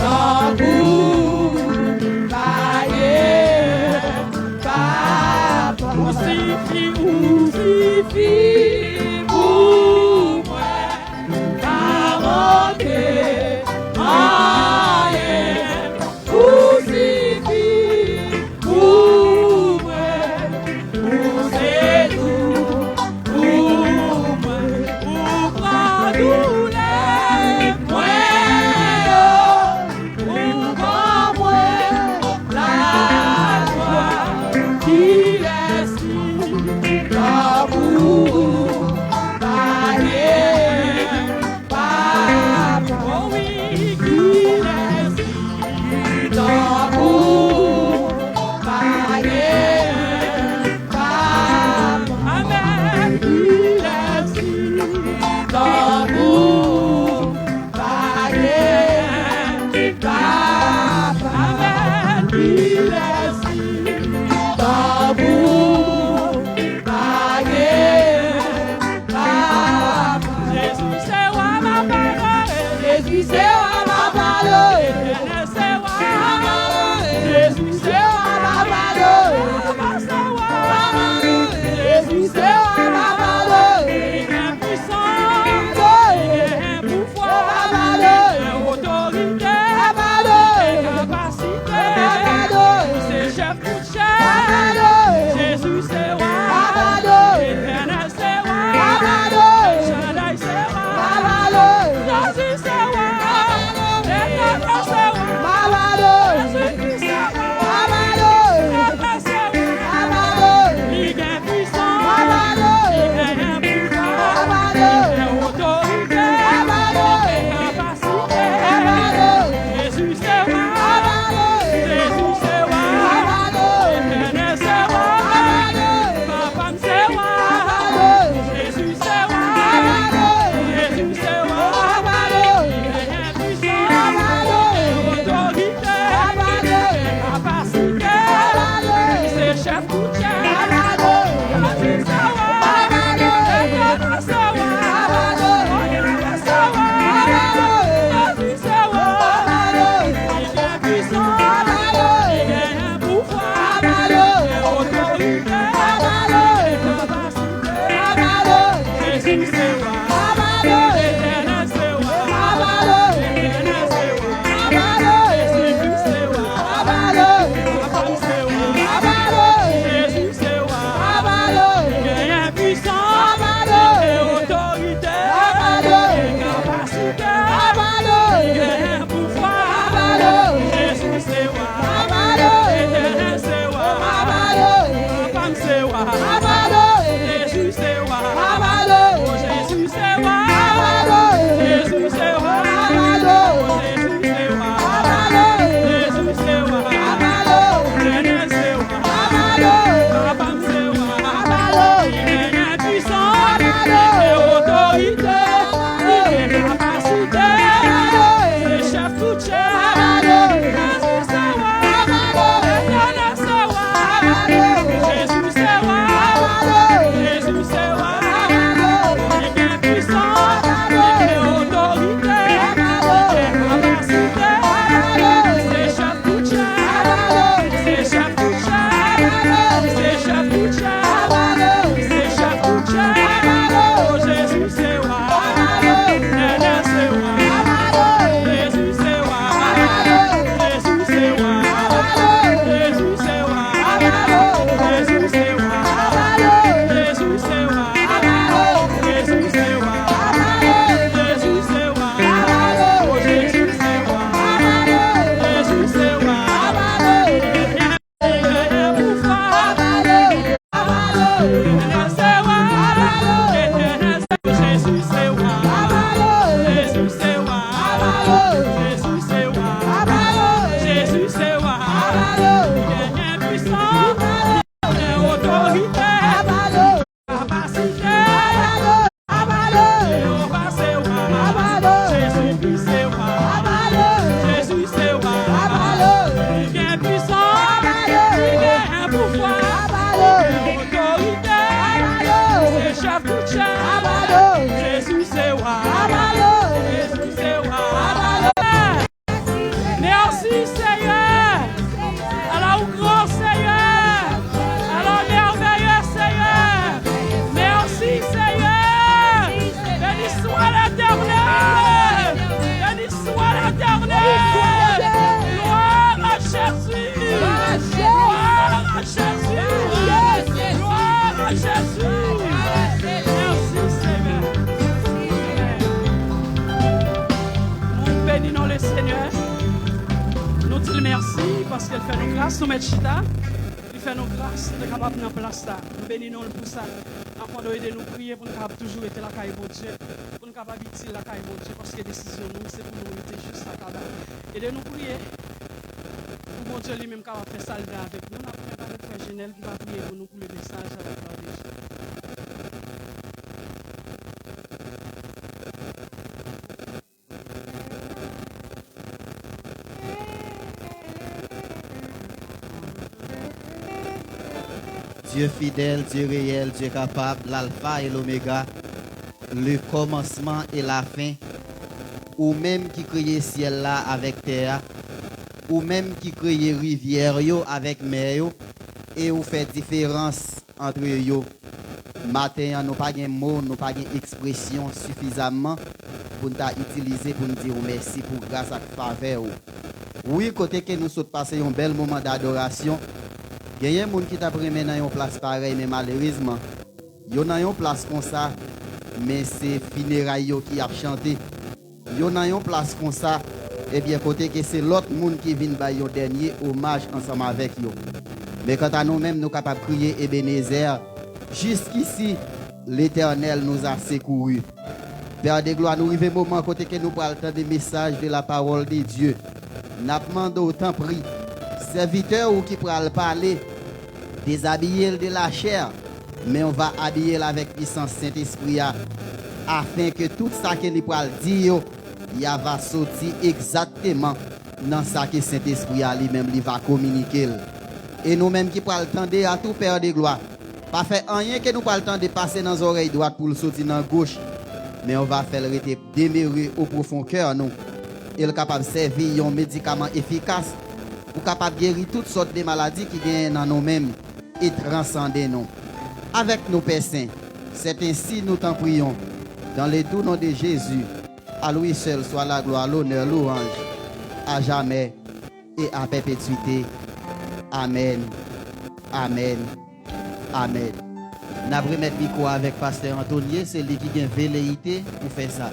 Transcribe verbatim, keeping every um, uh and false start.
Tankou pa gen papa. Ou sifi, ou sifi pou mwen. Pa manke anyen. Ou sifi pou mwen. Ou se tout pou mwen. Ou pran doulè mwen yo. Ou ban mwen lajwa. Kilès ki tankou ou? Pa gen papa. Oh wi, kilès ki tankou ou? Pa gen papa. Amèn. Kilès ki tankou ou? Pa gen papa. Amèn. Kilès ki tankou ou? Pa gen papa. Jezi se wa, m ap adore. Jezi se wa, m ap adore. Etènèl se wa, m ap adore. Jezi se wa, m ap adore. Papa se wa, m ap adore. Jezi se wa, m ap adore. Li gen pwisans, li gen pouvwa, li gen otorite, li gen kapasite. Se chèf tout chèf. Jezi se wa. Etènèl se wa. Chanday se wa. Jezi se wa. Etènèl se wa. Non, le Senyè, nou di l mèsi paske l fè nou gras, nou mèt chita. Li fè nou gras, nou te kapab nan plas la. Nou beni non l pou sa. N ap mande w ede nou priye pou nou kapab toujou rete lakay Bondye, pou nou kapab itil lakay Bondye, paske desizyon nou, se pou nou rete jis la kaba. Ede nou priye pou Bondye li menm kapab fè sa l vle avèk nou. N ap prèt avèk frè Jenèl ki va priye pou nou pou le mesaj avèk Frè Deji. Dye fidèl, Dye reyèl, Dye kapab, Lalfa e Lomega, le kòmansman e lafen, ou menm ki kreye syèl la avèk tè a, ou menm ki kreye rivyè yo avèk mè yo, e ou fè diferans antre yo. Maten an, nou pa gen mo, nou pa gen ekspresyon sifizamman pou n ta itilize pou n di w mèsi pou gras ak favè w. Wi, kote ke nou sot pase yon bèl moman dadorasyon, genyen moun ki t ap renmen nan yon plas parèy, men malerezman, yo nan yon plas konsa, men se fineray yo ki ap chante. Yo nan yon plas konsa, ebyen, kote ke se lòt moun ki vin bay yon dènye omaj ansanm avèk yo. Men kanta nou menm, nou kapab kriye Ebenezè, jiskisi Letènèl nous a secourus. Pè de glwa, nou rive moman kote ke nou pral tande mesaj de la parole de Dieu. N ap mande w, tanpri, sèvitè ou ki pral pale, dezabiye l de lachè, men w va abiye l avèk pisans Sentespri a, afen ke tout sa ke li pral di yo, y a va soti egzakteman nan sa ke Sentespri a li menm li va kominike l. E nou menm ki pral tande a tou, Pè de glwa, pa fè anyen ke nou pral tande pase nan zòrèy dwat pou l soti nan goch, men w va fè l rete demere o pwofon kè nou. E l kapab sèvi yon medikaman efikas pou kapab geri tout sòt de maladi ki genyen nan nou menm e transande nou. Avèk nou, Pè Sen, c'est ainsi nous t'en prions, dans le doux nom de Jésus, à lui seul soit la gloire, l'honneur, louange, à jamais et à perpétuité. Amèn. Amèn. Amèn. N ap remèt mikwo avèk pastè Antonie, se li ki gen veleyite pou fè sa.